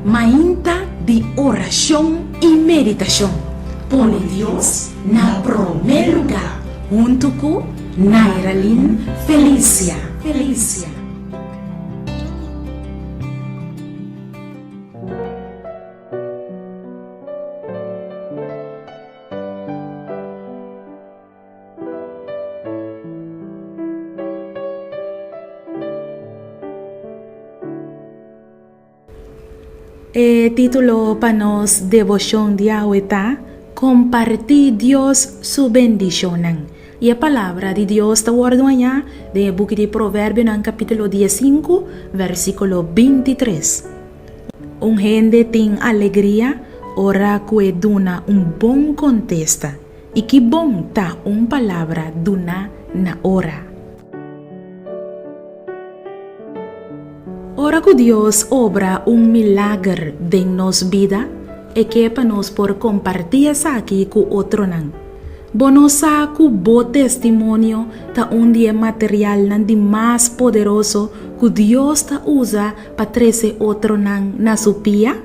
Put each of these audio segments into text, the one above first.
Mainta di orashon i meditashon. Pone Dios na promé lugá huntu ku Nairalyn Felicia. Felicia. E título pa nos deboshon di awe ta Kompartí Dios Su Bendishonnan. I e Palabra di Dios ta wòrdu hañá den e buki di Proverbionan kapítulo diesinku, versíkulo bintitres. Un hende tin alegria ora ku e duna un bon kontesta, i ki bon ta un palabra duná na ora! Ora ku Dios obra un milager den nos bida, e ke pa nos por kompartí esaki ku otronan. Bo no sa ku bo testimonio ta un di e materialnan di mas poderoso ku Dios ta usa pa trese otronan na su pia?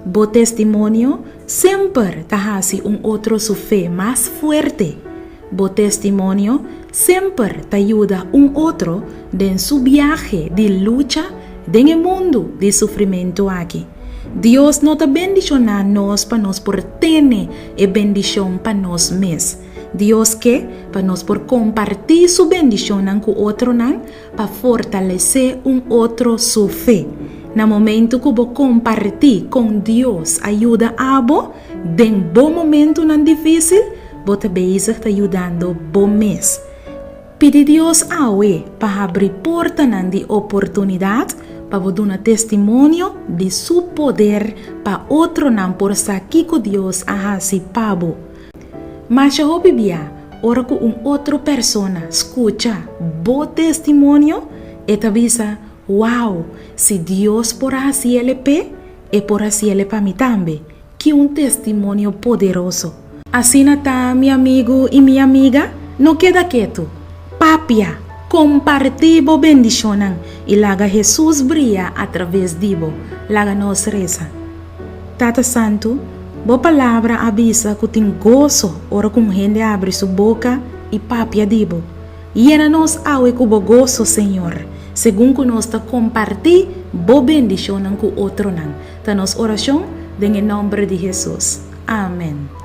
Bo testimonio semper ta hasi un otro su fe mas fuerte. Bo testimonio semper ta yuda un otro den su biahe di lucha den e mundu di sufrimentu aki. Dios no ta bendishoná nos pa nos por tene e bendishon pa nos mes. Dios ke pa nos por kompartí su bendishonnan ku otronan pa fortalesé un otro su fe. Na momentu ku bo kompartí kon Dios a yuda abo den bo momentunan difísil, bo ta bezig ta yudando bo mes. Pidi Dios awe pa habri portanan di oportunidat pa bo duna testimonio di su poder pa otronan por sa kiko Dios a hasi pa bo. Masha hopi bia, ora ku un otro persona skucha bo testimonio, e ta bisa, Wow, si Dios por a hasi el p'e, e por hasi el pa mi tambe. Ki un testimonio poderoso! Asina ta, mi amigu i mi amiga, no keda ketu. Papia, kompartí bo bendishonnan i laga Hesus bria atraves di bo. Laga nos resa. Tata Santu, Bo Palabra a bisa ku tin goso ora ku un hende abri su boka i papia di Bo. Yena nos awe ku Bo goso, Señor, segun ku nos ta kompartí Bo bendishonnan ku otronan. Ta nos orashon den e nòmber di Hesus. Amen.